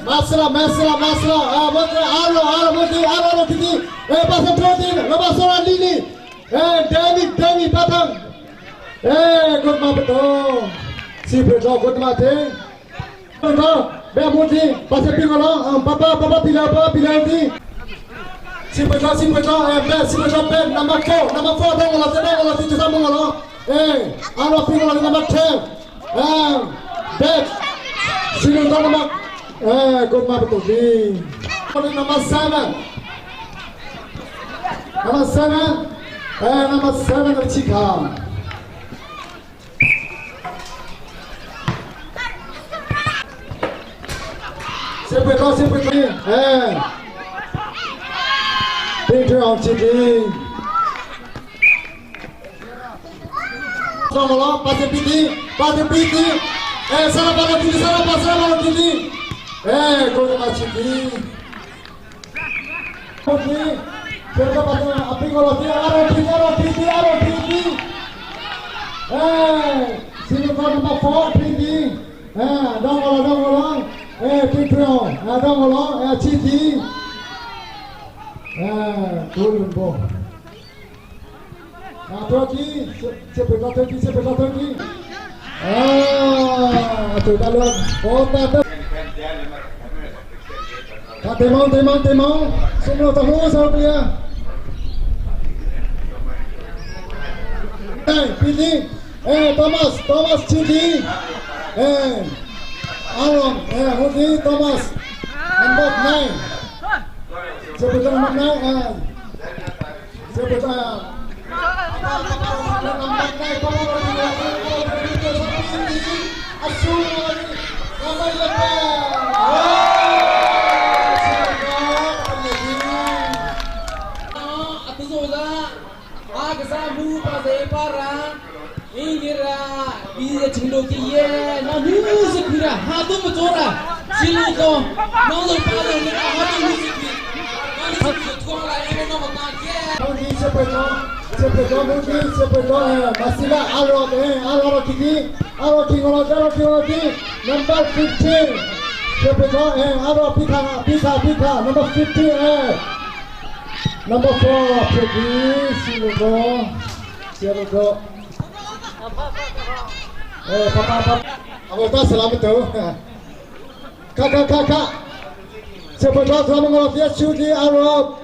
Masra, masra, masra, ah, masra, aro, aro, muti, aro, aro, titi, eh, pasang protein, lepas orang lili, eh, Danny, Danny, patang, eh, good ma betul, si betul, good ma ting, betul, be muti, pasang pingolo, papa, papa, pila, papa, pila, ti, si betul, si betul, eh, be, si betul, be, number 4, number 4, dong, lo, dong, lo, ti, sama, lo, eh, aro, pingolo, number 10, eh, be, sino number Eh, good ma betul ni. Number 7. Number 7. Eh, number 7 dari Cika. Siapa kau siapa kau? Eh. Peter on Ciki. Songolo, pasir piti, pasir piti. Eh, salah pada piti, salah pada salah pada piti. Eh, kau nak ciki. Piti, siapa pada api kalau dia aro piti, aro piti, aro piti. Eh, sini kau nombor 4 piti. Eh, dong kalau dong kalau. Eh, piti, eh, dong kalau, eh, ciki. Eh, turun boh. Ah, Turkey, siapa kau Turkey, siapa kau Turkey? Ah, tu dah luar. Oh, tak ada. Tak temang, temang, temang. Semua tahu sama dia. Eh, pilih. Eh, Thomas, Thomas Chidi. Eh, Aaron, eh, Hudi, Thomas. Number 9. Siapa tu number 9? Eh. Siapa tu? Number 15. Number 15. Number 4, Peggy, Silugo, Silugo. Eh, papa, papa. Abang selamat tu. Kakak, kakak. Siapa tahu selamat kalau dia cuti Arab.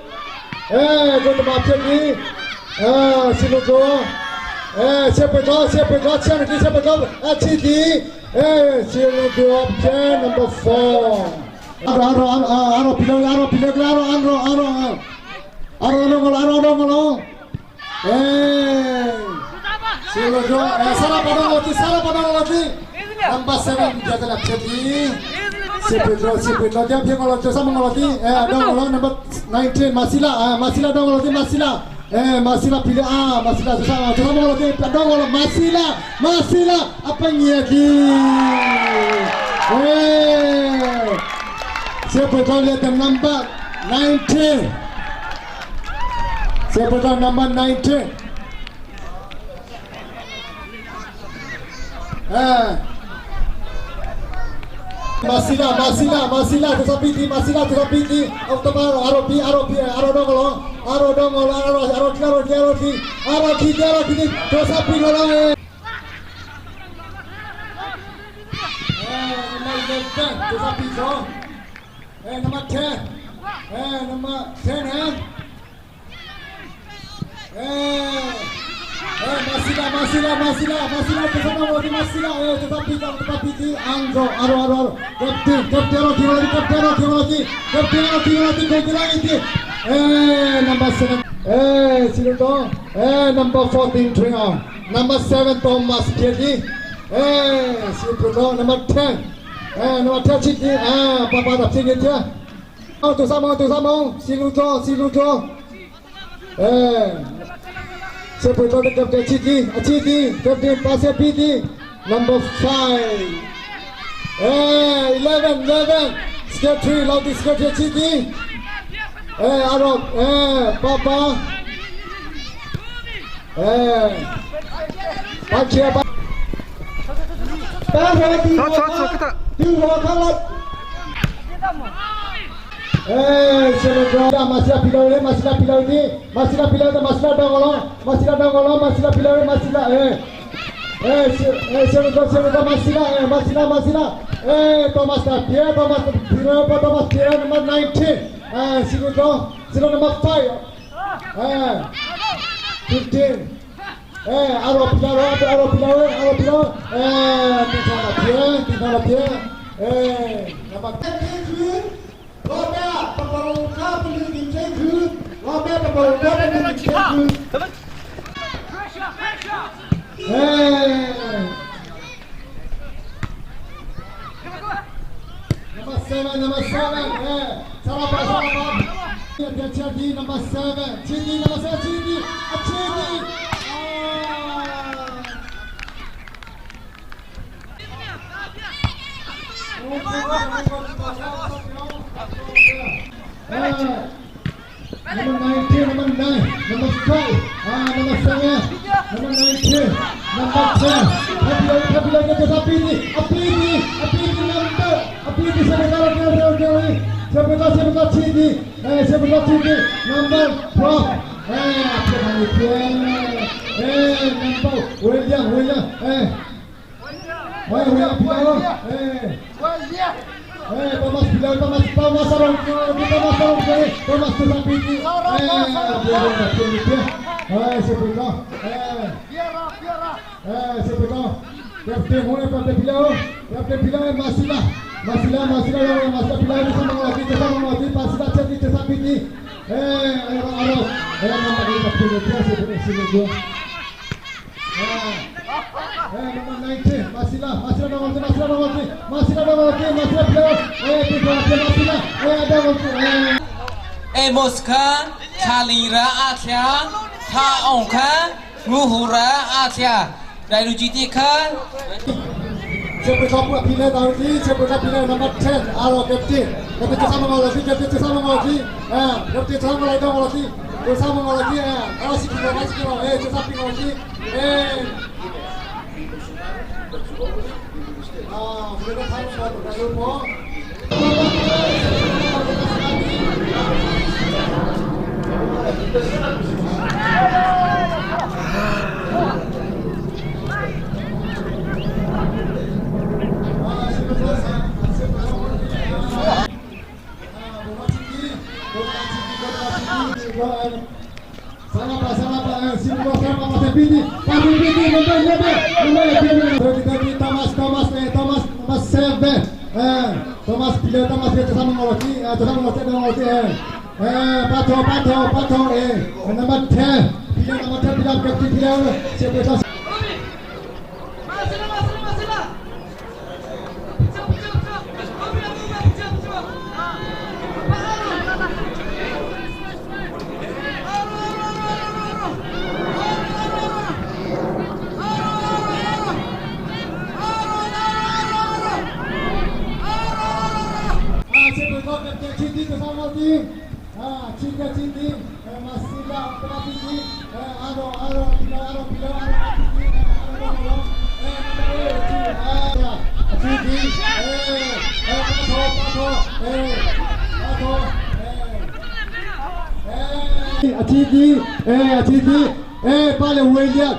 Eh, kau tempat Peggy. Eh, Silugo. Eh, siapa tahu, siapa tahu, siapa tahu, siapa tahu, eh, cuti. Eh, Silugo, number 4. Aro, aro, aro, aro, pilih, aro, pilih, aro, aro, aro. Aro, aro, aro, aro, aro. Eh, Silugo, eh, salah pada lagi, salah pada lagi. Number 7 dia telah jadi. Sipitlo, sipitlo, dia phi ngolo, josa ngolo ti, eh, dong ngolo number 19, Masila, eh, Masila dong ngolo ti, Masila, eh, Masila pilih ah, Masila josa, josa ngolo ti, dong ngolo, Masila, Masila, apa ngia ki? Eh, sipitlo lihat the number 19. Sipitlo number 19. Eh. Masila, Masila, Masila, Tusapiti, Masila, Tusapiti, October, ROP, ROP, Aro Dongolo, Aro Dongolo, Aro, Aro, Aro, Aro, Aro, Aro, Aro, Tusapi, Aro, eh. Number 11, Tusapi, eh, number 10, eh, number 10, eh. Eh, eh, Masila, Masila, Masila, Masila, bersama Wadi Masila, eh, tetapi tetapi di Anggo, Aro, Aro, Aro, Kapten, Kapten, Aro, lagi, Kapten, Aro, lagi, Kapten, Aro, lagi, Gol lagi, eh, number 7, eh, sino eh, number 14, Tringa, number 7, Thomas Piedi, eh, sino number 10, eh, number 10, Chiki, eh, Papa, 10 dia, oh, tu sama, tu sama, sino sino eh, Seputar Captain Chiki, Chiki, Captain Pasir PT, number 5. Eh, 11, 11, Skate 3, Lauti Skate Chiki. Eh, Arok, eh, Papa. Eh, Pakia, Papa. Eh, semoga masih pilau masih pilau ini, masih pilau masih dongolo, masih dongolo, masih pilau masih eh. Eh, eh, semoga semoga masih eh, masih masih eh, Thomas Pierre, Thomas Pierre, Thomas Pierre number 19. Eh, semoga sino number 5. Eh, 15. Eh, aro pilau, aro pilau, aro pilau. Eh, Pierre, Pierre. Eh, number 10. 老板，不帮他不领领这个，老板不帮他不领领这个。哎。Number 7, number 7, eh, salah salah. Chidi, number 7, Chidi, number 7, Chidi, Chidi. Number 19, number 9, number 5, number 7, number 19, number 10. Happy lagi, happy lagi, api ini, api ini, api ini number, api ini sebentar lagi, lagi, lagi. Sebentar, sebentar, Chidi, eh, sebentar, Chidi, number 12. Eh, api lagi, eh, number William, William, eh. William, William, eh. Eh, Thomas bilang Thomas Thomas sarong Thomas sarong Thomas tetapi ini eh eh sebentar eh eh sebentar Captain mulai pada bilang Captain bilang masihlah masihlah masihlah masihlah bilang sama lagi sama lagi masihlah jadi tetapi ini eh aro aro eh nama ini Captain dia sebentar sini dia eh Eh, number 19, Masila, Masila nomor Masila nomor Masila nomor Masila bilang, eh, tiga Masila, eh, ada eh. Amos ခချာလီရာအချာသာအောင်ခငူဟူရာအချာဒိုင်လူကြီးတိခ Siapa kamu pilih tahun ini? Siapa pilih nomor 10? Aro captain. Captain sama lagi, captain sama lagi. Eh, captain sama lagi dong lagi. Sama lagi eh. Aro sikit lagi sikit eh, sama lagi. Eh. Ah, mereka tahu kalau mau. Thomas, Thomas, Thomas, Thomas 7, eh, Thomas bila Thomas dia sama ngologi, eh, sama ngologi, sama ngologi, eh, eh, Pato, Pato, Pato, eh, number 10, bila number 10 bila captain bila siapa tahu. 14 ah Chika Chiti Masila Pratiti Aro Aro Pilo Aro Pilo Aro Pratiti Aro Aro Chiti Patho Patho Patho Achiti Achiti Pa le William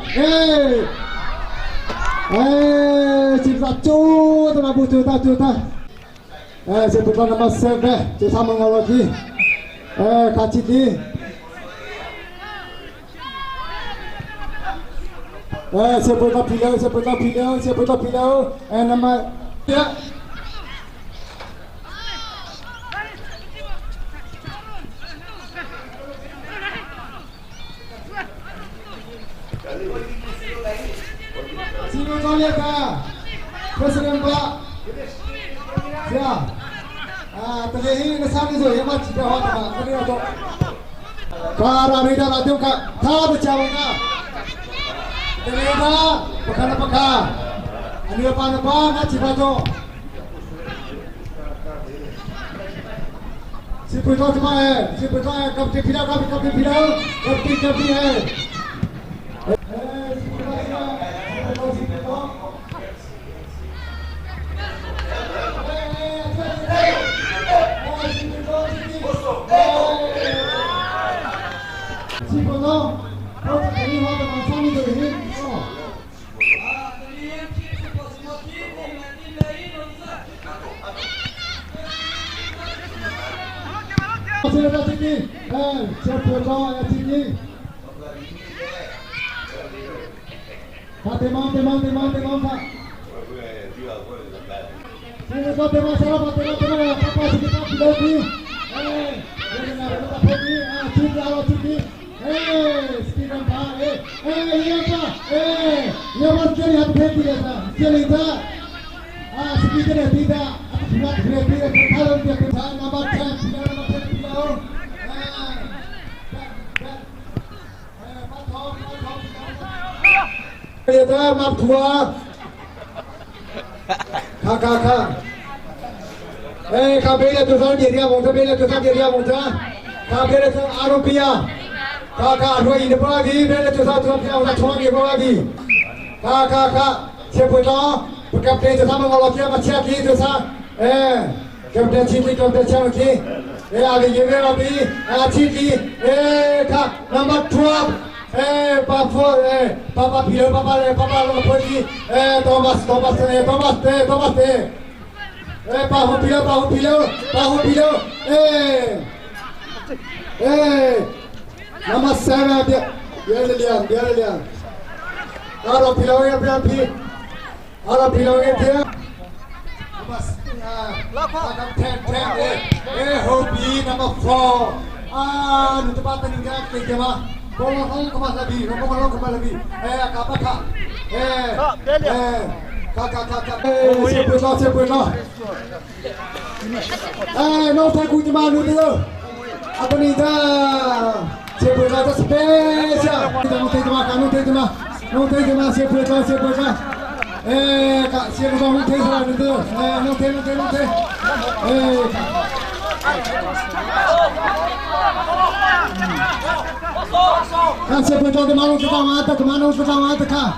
Chita Chu Ta Bu Chu Ta Chu Ta 这不到那么深呗，就他们我去，哎，卡起的，哎，这不到皮了，这不到皮了，这不到皮了，哎，那么，呀。 新闻专业的 President 吧，是啊，啊，特别是那三年左右嘛，几个话的嘛，那个要做。卡拉瑞达拉丢卡，他不讲啊。特别他不看了不看，你要帮着帮，那几分钟。 सिपुतो जमा है सिपुतो है कब फिरा कब कब फिरा कब कब है Number 12 Papa Papa Pilo Papa Papa Poti Thomas Thomas Thomas Thomas Pahu Pilo Pahu Pilo Pahu Pilo Number 7 Biar lihat biar lihat Aro Pilo ya biar pi Aro Pilo ya biar Number 10 10 Hobi number 4 Ah, tempat tinggal kerja Bolong kemas lebih, bolong kemas lebih. Apa kak? Kak kak kak kak. Siapa nak siapa nak? No tak kunci mana ni tu? Apa ni dah? Siapa nak tu spesial? Kita nanti cuma, kamu nanti cuma, nanti cuma siapa nak siapa nak? Kak siapa nak nanti salah ni tu? Nanti nanti nanti. 看这不着的马路知道吗？这马路知道吗？这看。